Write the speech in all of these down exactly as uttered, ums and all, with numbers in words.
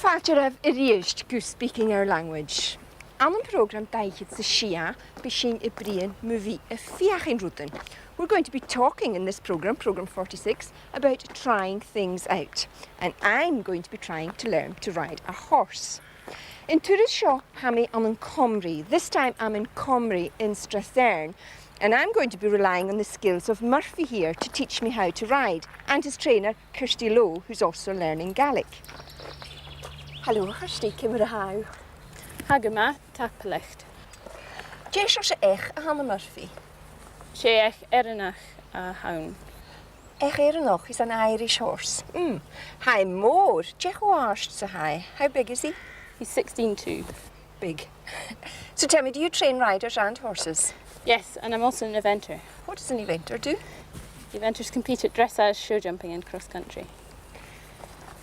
Fàilte oirbh a-rithist gu Speaking Our Language. Ann am prògram dà fhichead 's a sia, bidh sinn a' bruidhinn mu bhith a' feuchainn rudan. We're going to be talking in this programme, programme forty-six, about trying things out. And I'm going to be trying to learn to ride a horse. An turas seo, tha mi ann an Comrie. This time I'm in Comrie in Strathearn, and I'm going to be relying on the skills of Murphy here to teach me how to ride, and his trainer, Kirsty Lowe, who's also learning Gaelic. Halò, a Chirsty, ciamar a tha thu? Tha gu math, tapadh leat. Dè seòrsa each a th' ann am Murphy? 'S e each Èireannach a th' ann. Each Èireannach, he's an Irish horse. Mm. Tha e mòr, dè cho àrd 's a tha e? How big is he? He's sixteen two. Big. So tell me, do you train riders and horses? Yes, and I'm also an eventer. What does an eventer do? Eventers compete at dressage, show jumping and cross country.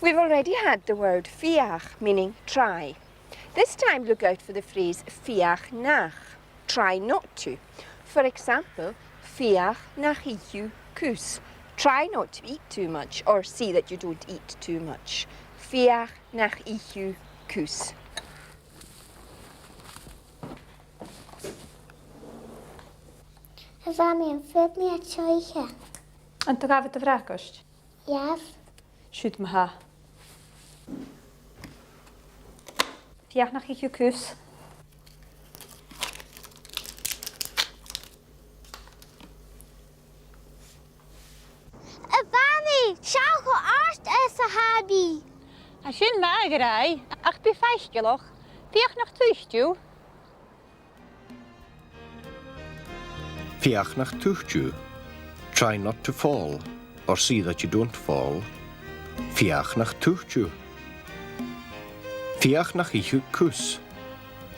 We've already had the word feuch, meaning try. This time look out for the phrase feuch nach. Try not to. For example, feuch nach ith thu cus. Try not to eat too much, or see that you don't eat too much. Feuch nach ith thu cus. A Mhamaidh, am faod mi an t-sìde? An do ghabh thu do bhracaist? Yes. Siuthad ma-thà. Feuch nach ith thu cus. A Mhamaidh, seall cho àrd 's a tha mi. Tha sin math, a ghràidh, ach bi faiceallach. Feuch nach tuit thu. Feuch nach tuit thu. Try not to fall, or see that you don't fall. Feuch nach tuit thu. Feuch nach ith thu cus.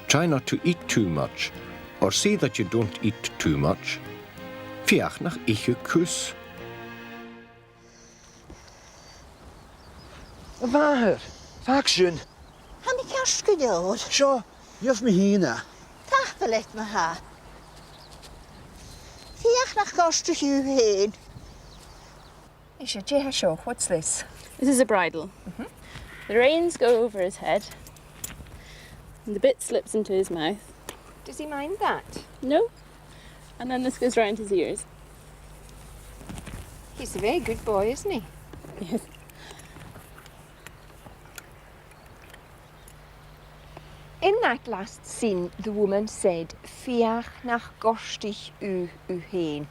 Try not to eat too much, or see that you don't eat too much. Feuch nach ith thu cus. A mhàthair, fàg sin. Tha mi ceart gu leòr. Seo, gheibh mi fhìn e. Tapadh leat ma-thà. Feuch nach gòrtaich thu fhèin. Is e, dè tha seo? What's this? This is a bridle. Mm-hmm. The reins go over his head, and the bit slips into his mouth. Does he mind that? No. And then this goes round his ears. He's a very good boy, isn't he? Yes. In that last scene, the woman said, "Feuch nach gòrtaich thu thu fhèin."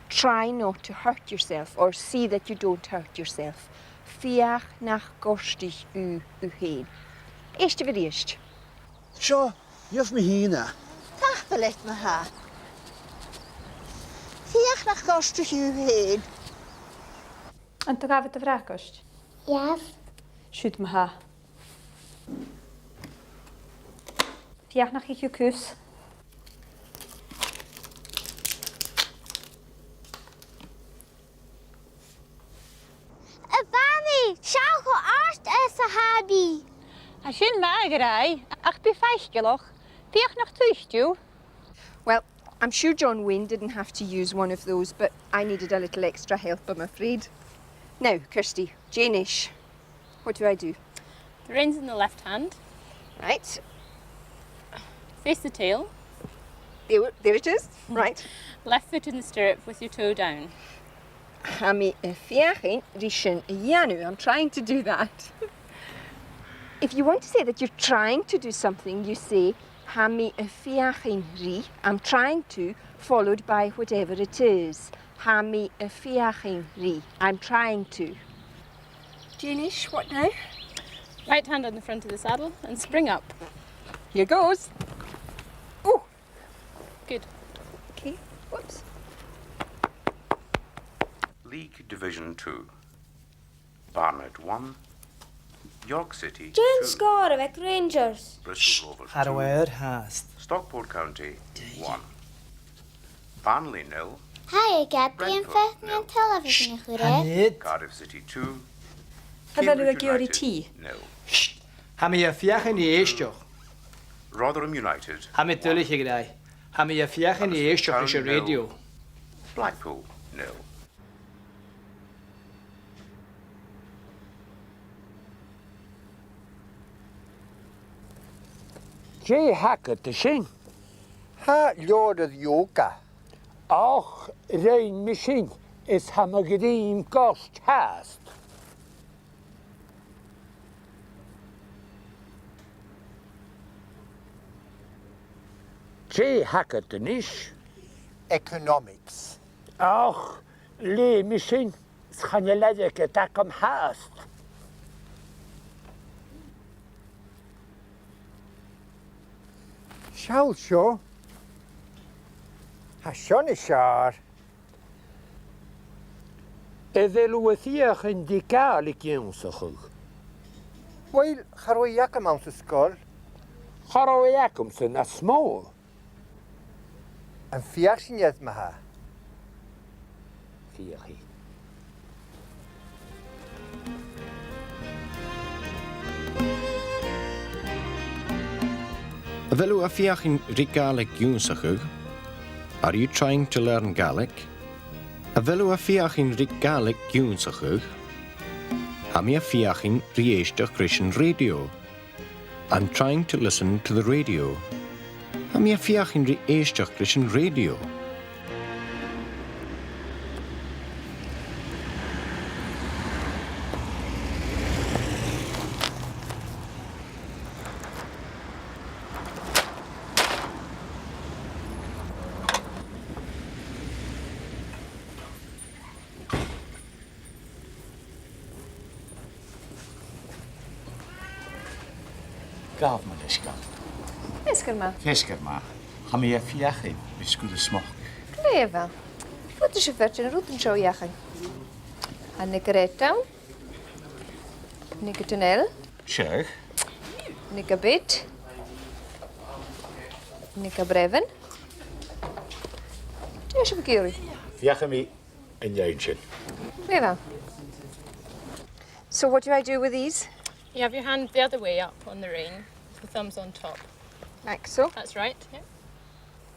Try not to hurt yourself, or see that you don't hurt yourself. Feuch nach gòrtaich thu thu fhèin. Èistibh a-rithist. Seo, gheibh mi fhìn e. Tapadh leat ma-thà. Feuch nach gòrtaich thu thu fhèin. An do ghabh thu do bhracaist? Yes. Siuthad ma-thà. Feuch nach ith thu cus. A Mhamaidh, seall cho àrd 's a tha mi. Tha sin math, a ghràidh, ach bi faiceallach. Feuch nach tuit thu. Well, I'm sure John Wayne didn't have to use one of those, but I needed a little extra help, I'm afraid. Now, Kirsty, dè a-nis? What do I do? The reins in the left hand. Right. Face the tail. There, there it is. Right. Left foot in the stirrup with your toe down. Tha mi a' feuchainn ri sin a dhèanamh. I'm trying to do that. If you want to say that you're trying to do something, you say, "Tha mi a' feuchainn ri," I'm trying to, followed by whatever it is. "Tha mi a' feuchainn ri," I'm trying to. Dè a-nis, what now? Right hand on the front of the saddle and spring up. Here goes. Oh! Good. Okay. Whoops. League Division two. Barnet one. York City two. Dè an sgòr a bh' aig Rangers? Bristol Rovers two. Stockport County one. Burnley nil. Hi, Gabby. Brentford nil. Am faod mi an television a chur air? Cardiff City two. Cambridge United nil. Tha mi a' feuchainn ri èisteachd. Rotherham United one. Tha mi duilich, a ghràidh. Tha mi a' feuchainn ri èisteachd ris an rèidio. Blackpool nil. Dè th' agad an sin? Tha leabhar de yoga. Och, rinn mi sin is tha mo dhruim goirt fhathast. Dè th' agad a-nis? Economics. Och, leugh mi sin, 's chan eil airgead agam fhathast. Seall seo. Tha seo nas fheàrr. A bheil thu a' feuchainn ri Gàidhlig ionnsachadh? Uill, cha robh i agam anns an sgoil. Cha robh i agamsa nas motha. Am feuch sinn e ma-thà? Feuchaidh. A bheil thu a' feuchainn ri Gàidhlig ionnsachadh? Are you trying to learn Gaelic? A bheil thu a' feuchainn ri Gàidhlig ionnsachadh? Tha mi a' feuchainn ri èisteachd ris an rèidio. I'm trying to listen to the radio. Tha mi a' feuchainn ri èisteachd ris an rèidio. Gabh mo leisgeul. Feasgar math. Feasgar math. Tha mi a' feuchainn ri sgur a smocadh. Glè mhath. Faodaidh sibh a' faighinn an rud an seo fhaicinn. Tha na grèitean ann. Nigheadan eile. Seadh. Nigheadan bìdh. Nigheadan breaban. Dè tha sibh ag iarraidh? Feuchaidh mi an fheadhainn sin. Glè mhath. So what do I do with these? You have your hand the other way up on the rein, the thumbs on top. Like so? That's right, yeah.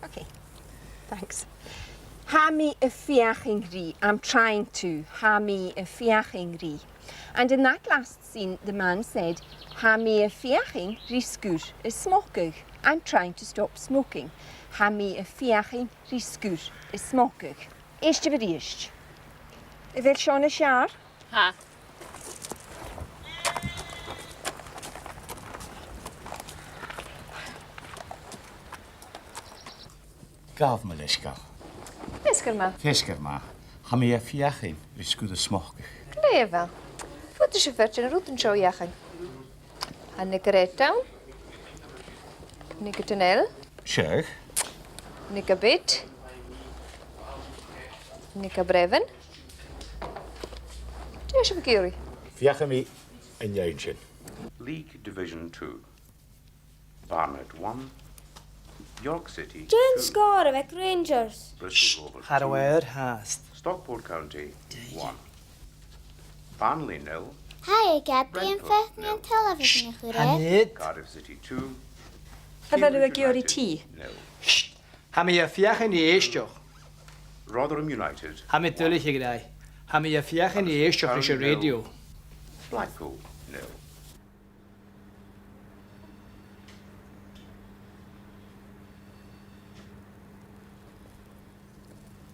Okay. Thanks. Tha mi a' feuchainn ri, I'm trying to, tha mi a' feuchainn ri. And in that last scene, the man said, tha mi a' feuchainn ri sgur a smocadh. I'm trying to stop smoking. Tha mi a' feuchainn ri sgur a smocadh. Èistibh a-rithist. A bheil seo nas fheàrr? Tha. Gabh mo leisgeul. Feasgar math. Feasgar math. Tha mi a' feuchainn ri sgur a smocadh. Glè mhath. Faodaidh sibh a' faighinn an rud an seo fhaicinn. Tha na grèitean ann. Nigheadan eile. Seadh. Nigheadan bìdh. Nigheadan breaban. Dè tha sibh ag iarraidh? Feuchaidh mi an fheadhainn sin. League Division two. Barnet one, York City two. Dè an sgòr aig Rangers? Bristol Rovers two. Cha robh e air fhathast. Stockport County one. Barnsley nil. Hi, Gabby. Brentford nil. Am faigh mi an television a chur air? Chan fhaod. Cardiff City two. A bheil thu ag iarraidh tì? Cambridge United nil. Tha mi a' feuchainn ri èisteachd. Rotherham United one. Tha mi duilich, a ghràidh. Tha mi a' feuchainn ri èisteachd ris an rèidio. Blackpool nil.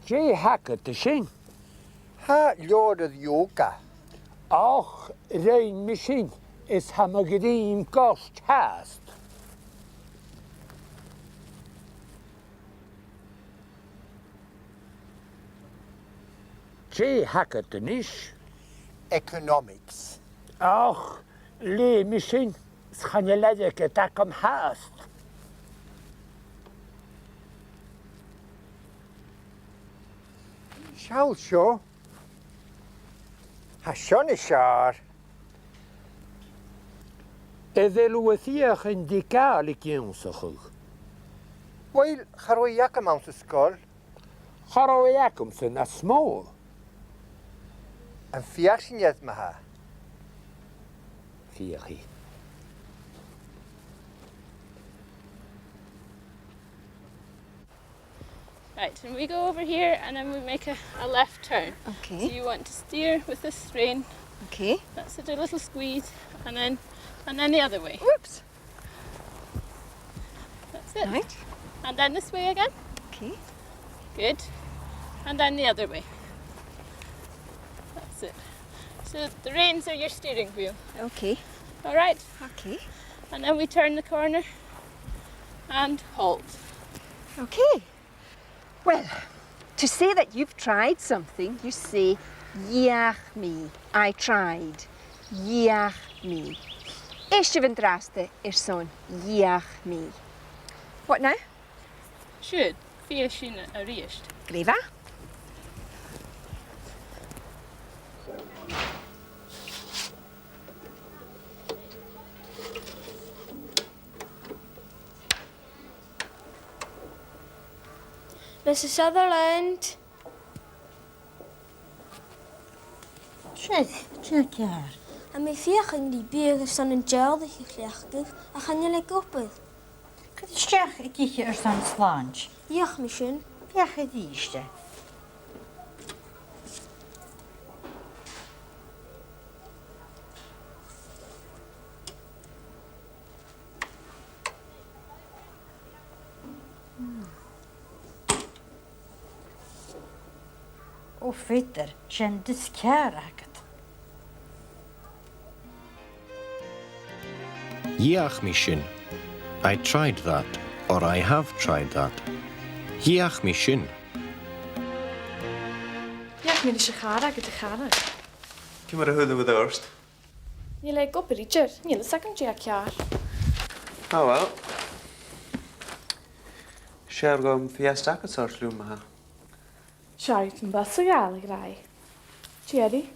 Dè th' agad an sin? Tha leabhar de yoga. Och, rinn mi sin is tha mo dhruim goirt fhathast. Dè th' agad a-nis? Economics. Och, leugh mi sin, 's chan eil airgead agam fhathast. Seall seo. Tha seo nas fheàrr. A bheil thu a' feuchainn ri Gàidhlig ionnsachadh? Uill, cha robh i agam anns an sgoil. Cha robh i agamsa nas motha. Am feuch sinn e ma-thà? Feuchaidh. Right, and we go over here and then we make a, a left turn. Okay. So you want to steer with this rein. Okay. That's it, a little squeeze, and then, and then the other way. Whoops. Good. Right. And then this way again. Okay. Good. And then the other way. That's it. So the reins are your steering wheel. Okay. All right. Okay. And then we turn the corner and halt. Okay. Well, to say that you've tried something, you say, "Dh'fheuch mi, I tried. Dh'fheuch mi." Èistibh an-dràsta airson "Dh'fheuch mi." What now? Siuthad, feuch sinn a-rithist. Glè mhath. Missus Sutherland. Seadh, dè tha ceàrr? Tha mi a' feuchainn ri biadh airson an teaghlach a chleachdadh, ach chan eil e ag obair. Cuir a-steach ag ithe airson slàinte. Dh'fheuch mi sin. Feuch a-rithist e. Ò, a Pheter, 's e an deas ceàrr a th' agad. Dh'fheuch mi sin. I tried that, or I have tried that. Dh'fheuch mi sin. Dh'fheuch mi ris a' chàr agad, a chara. Ciamar a tha thu a' dol? Chan eil e ag obair idir, chan eil fhios agam dè tha ceàrr. Ah, well. 'S fheàrr dhomh Fiesta agad, sort, leam, ma-thà. Seadh, tha am bus a' gabhail a ghràidh. Tìoraidh.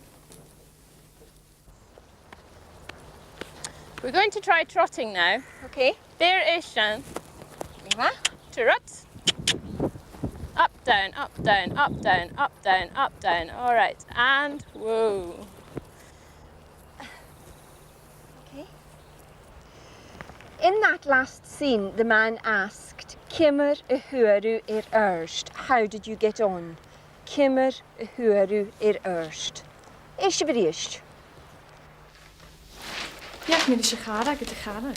We're going to try trotting now. Okay. Beir èisteachd. Glè mhath. Trot. Up, down, up, down, up, down, up, down, up, down. All right, and whoa. Okay. In that last scene, the man asked, "Ciamar a fhuair thu air adhart? How did you get on?" Ciamar a fhuair thu air adhart? Èistibh a-rithist. Dh'fheuch mi ris a' chàr agad, a chara.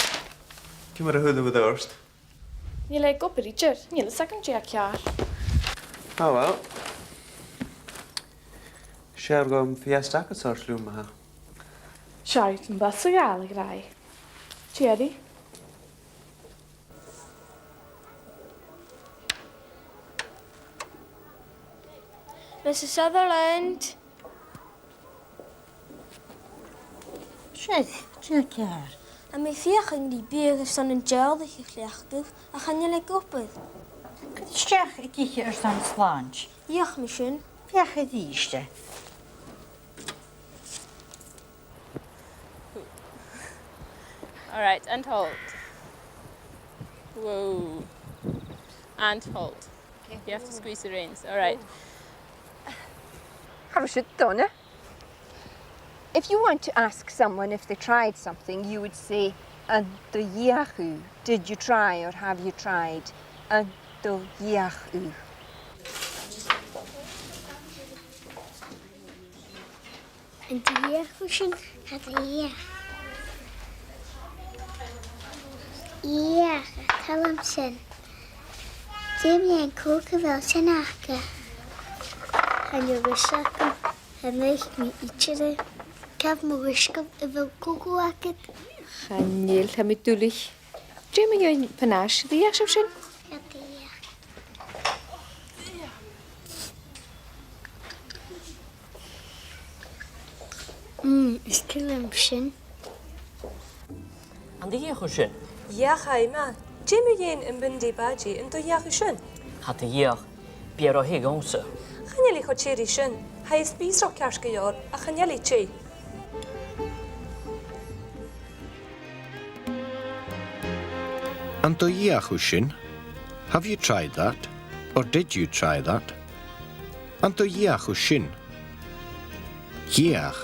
Ciamar a tha thu a' dol? Chan eil e ag obair idir, chan eil fhios agam dè tha ceàrr. Ah, well. 'S fheàrr dhomh Fiesta agad, sort, leam, ma-thà. Seadh, tha am bus a' gabhail a ghràidh. Tìoraidh. Missus Sutherland. Seadh, dè tha ceàrr? Tha mi a' feuchainn ri biadh airson an teaghlach a chleachdadh, ach chan eil e ag obair. Cuir a-steach ag ithe airson slàinte. Dh'fheuch mi sin. Feuch a-rithist e. All right, and halt. Whoa. And halt. Okay. You have to squeeze the reins. All right. Cha robh sin dona. If you want to ask someone if they tried something, you would say, "An do dh'fheuch thu?" Did you try or have you tried? An do dh'fheuch thu? An do dh'fheuch thu sin? Cha do dh'fheuch. Dh'fheuch, tha mi a' tuigsinn. Dè mu dheidhinn cò gu bheil sin aca? Chan eil fhios agam, chan fhaca mi idir e. Gabh mo leisgeul, a bheil cocoa agad? Chan eil, tha mi duilich. Dè mu dheidhinn panache, do dh'fheuch sibh sin? Cha do dh'fheuch. Mm, is toil leam sin. An do dh'fheuch thu sin? Dh'fheuch, tha e math. Dè mu dheidhinn am bundae bàididh, an do dh'fheuch thu sin? Cha do dh'fheuch. Bidh e ro theth dhòmhsa. Chan eil e cho teth ri sin. Tha e spìosrach ceart gu leòr, ach chan eil e teth. An do dh'fheuch thu sin? Have you tried that? Or did you try that? An do dh'fheuch thu sin? Dh'fheuch.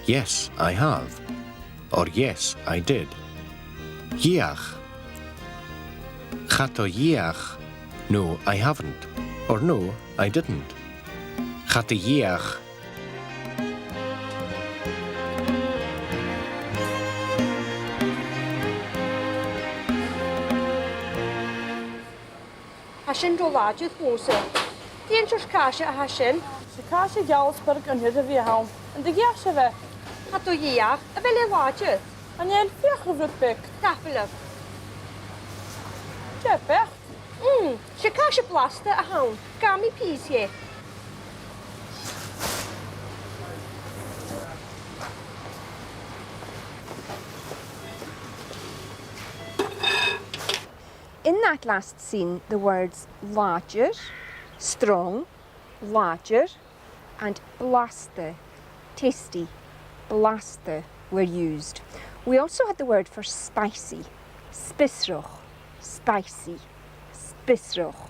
Yes, I have. Or yes, I did. Dh'fheuch. Cha do dh'fheuch. No, I haven't. Or no, I didn't. Cha do dh'fheuch. Tha sin ro làidir dhòmhsa. Dè an seòrsa càise a tha sin? 'S e càise Jarlsberg an uiread a bhios ann. An do dh'fheuch sibh e? Cha do dh'fheuch. A bheil e làidir? Chan eil, feuch rud beag. Tapadh leibh. Dè ur beachd? Mm, 's e càise blasta a th' ann. Gabhaidh mi pìos dheth. In that last scene, the words làidir, strong, làidir, and blasta, tasty, blasta, were used. We also had the word for spicy, spiosrach, spicy, spiosrach.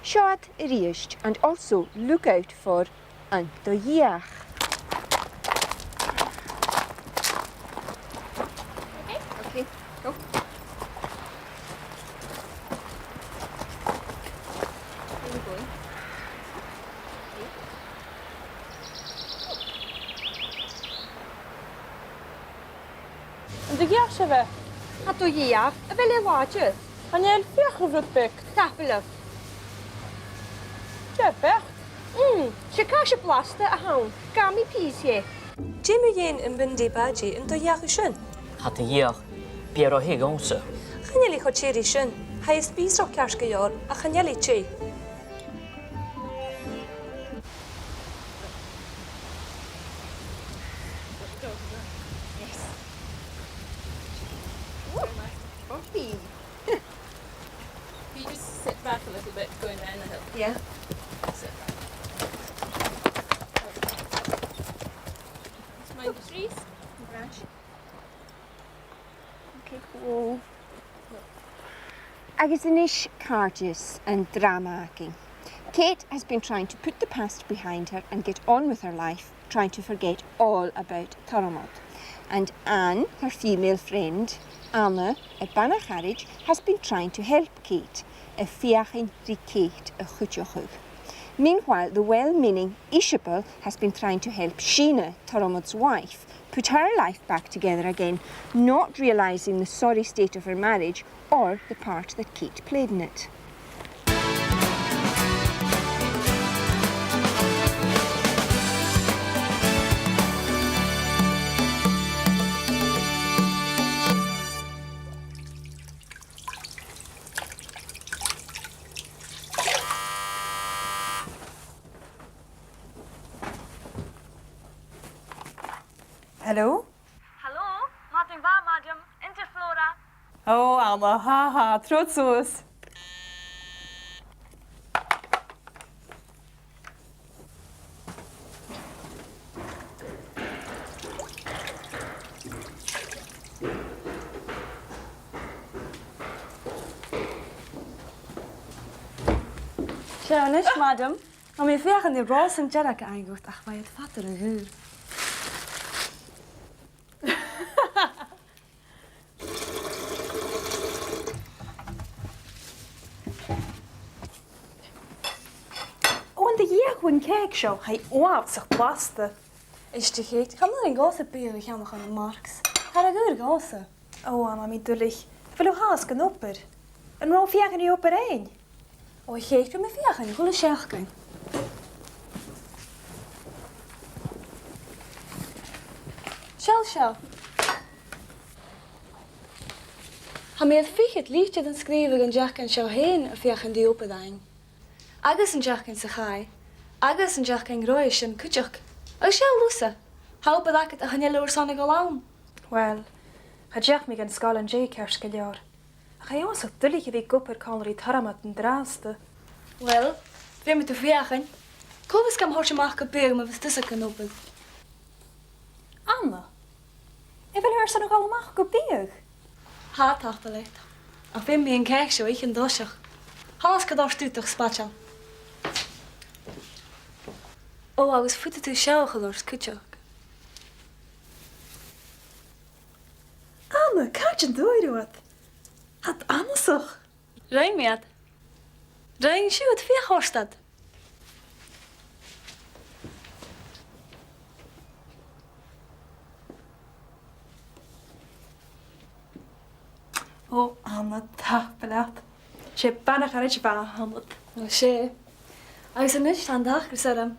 Seo iad a-rithist, and also look out for an do dh'fheuch. Okay, go. Where are you going? An do dh'fheuch sibh e? Cha do dh'fheuch. A bheil e làidir? Chan eil, feuch rud beag. Tapadh leibh. Dè ur beachd? Mm, 's e càise blasta a th' ann. Gabhaidh mi pìos dheth. Dè mu dheidhinn am bundae bàididh, an do dh'fheuch thu sin? Cha do dh'fheuch. Bidh e ro theth dhòmhsa. Chan eil e cho teth ri sin. Tha e spiosrach ceart gu leòr, ach chan eil e teth. Yes. Ooh, bumpy. If you just sit back a little bit, going down the hill. Yeah. Sit back. Mind the trees. Right. Okay, whoa. Agus a-nis càirdeas an dràma againn. Kate has been trying to put the past behind her and get on with her life, trying to forget all about Tormod. And Anne, her female friend, Anna, a bana-charaid, has been trying to help Kate, a' feuchainn ri Kate a chuideachadh. Meanwhile, the well-meaning Ishbel has been trying to help Sheena, Tormod's wife, put her life back together again, not realising the sorry state of her marriage or the part that Kate played in it. Hello? Hello? Madainn mhath, madam. An tèid Flora? Ò, Anna, tha, tha, trobhad suas. Seo a-nis, madam. Tha mi a' feuchainn ri ròs an dearg fhaighinn dhut, ach bha iad fada ri dhol. Ò, an do dh'fheuch thu an cèic seo? Tha e uabhasach blasta. Èist, a Cheit, chan urrainn dhòmhsa biadh a cheannach ann am Marks. Tha e ro dhorcha dhòmhsa. Ò, Anna, tha mi duilich. A bheil thu fhathast gun obair? An robh thu a' feuchainn ri obair fhaighinn? Ò, a Cheit, bha mi a' feuchainn a h-uile seachdain. Seall seo. Tha mi air fichead litir a sgrìobhadh dhan t-seachdain seo fhèin a' feuchainn ri obair fhaighinn. Agus an t-seachdain sa chaidh, agus an t-seachdain roimhe sin cuideachd. Agus seall thusa, tha obair agad ach chan eil thu airson a dhol ann. Uill, cha deach mi dhan sgoil an-dè ceart gu leòr. Ach tha e uabhasach duilich a bhith ag obair còmhla ri Tormod an-dràsta. Uill, feumaidh tu feuchainn. Cò bhios gam thoirt a-mach gu biadh ma bhios tusa gun obair? Anna, a bheil thu airson a dhol a-mach gu biadh? Tha, tapadh leat. Ach feumaidh mi an cèic seo ithe an toiseach. Thalla 's gun toir thu do spaideil. Ò, agus faodaidh tu seo a chur ort cuideachd. Anna, càit an d' fhuair thu iad? Tha iad annasach. Rinn mi iad. Rinn siud, feuch ort iad. Ò, Anna, tapadh leat. 'S e bana-charaid mhath a th' annad. Ò, 's e. Agus a-nis tha an t-acras orm.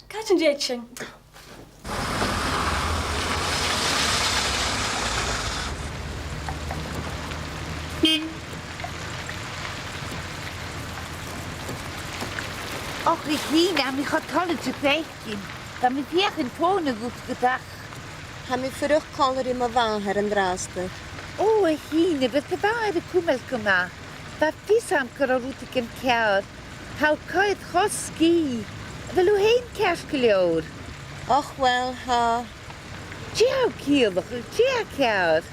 Càit an tèid sinn? Och, a Shìne, tha mi cho toilichte dhut fhaicinn. Bha mi a' feuchainn fòn dhut gu dè. Tha mi a' fuireach còmhla ri mo mhàthair an-dràsta. Ò, a Shìne, a bheil do mhàthair a' cumail gu math? Bha fios agam gun robh rudeigin ceàrr. Tha thu a' coimhead cho sgìth. A bheil thu fhèin ceart gu leòr? Och, uill, tha. Dè tha thu a' ciallachadh, dè tha ceàrr?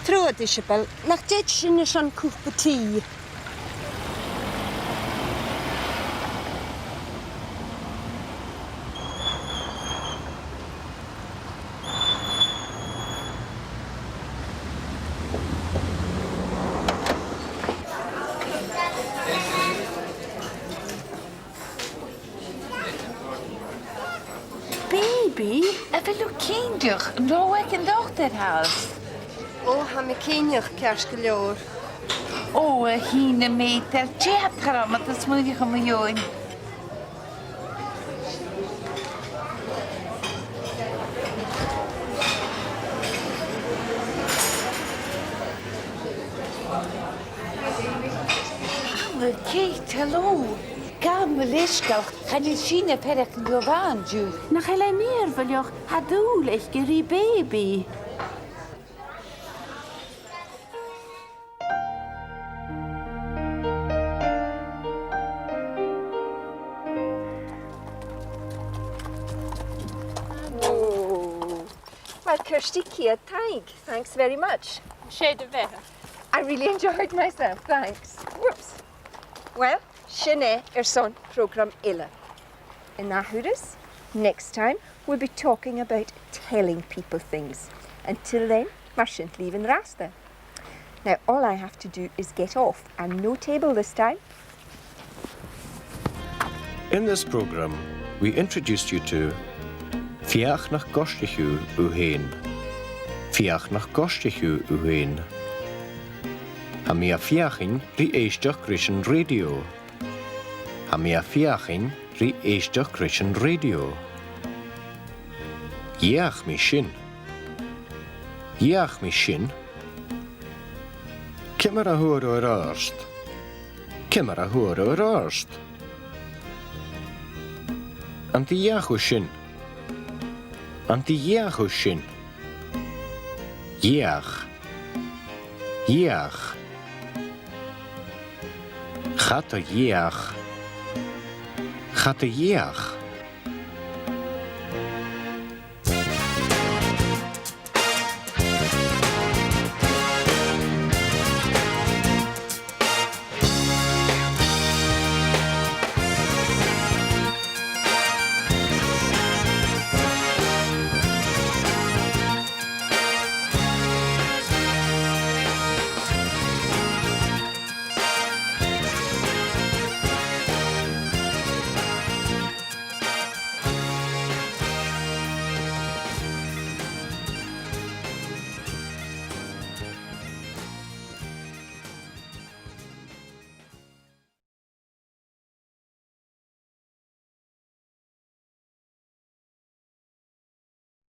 Trobhad, Iseabail, nach tèid sinn airson cupa tì? Baby, a bheil thu cinnteach, an robh thu aig an dotair fhathast? Ò, tha mi cinnteach, ceart gu leòr. Ò, a Shìne, a mhàthair, dè tha tràth, ma-thà, smaoinich mu dheidhinn. Halò, Kate, halò. Gabh mo leisgeul, chan eil Sìne a' faireachdainn ro mhath an-diugh. Nach eil e mìorbhaileach, tha dùil aice ri baby. Oh. Well, Kirsty, ceud taing. Thanks very much. 'S e do bheatha. I really enjoyed myself, thanks. Whoops. Well, sin e airson prògram eile. An ath thuras, next time, we'll be talking about telling people things. Until then, mar sin leibh an-dràsta. Now, all I have to do is get off, and no table this time. In this programme, we introduce you to: Feuch nach goirtich thu thu fhèin. Feuch nach goirtich thu thu fhèin. Tha mi a' feuchainn ri èisteachd ris an rèidio. Tha mi a' feuchainn ri èisteachd ris an rèidio. Dh'fheuch mi sin. Dh'fheuch mi sin. Ciamar a fhuair thu air adhart? Ciamar a fhuair thu air adhart? An do dh'fheuch thu sin? An do dh'fheuch thu sin? Dh'fheuch. Dh'fheuch. Cha do dh'fheuch. Cha do dh'fheuch.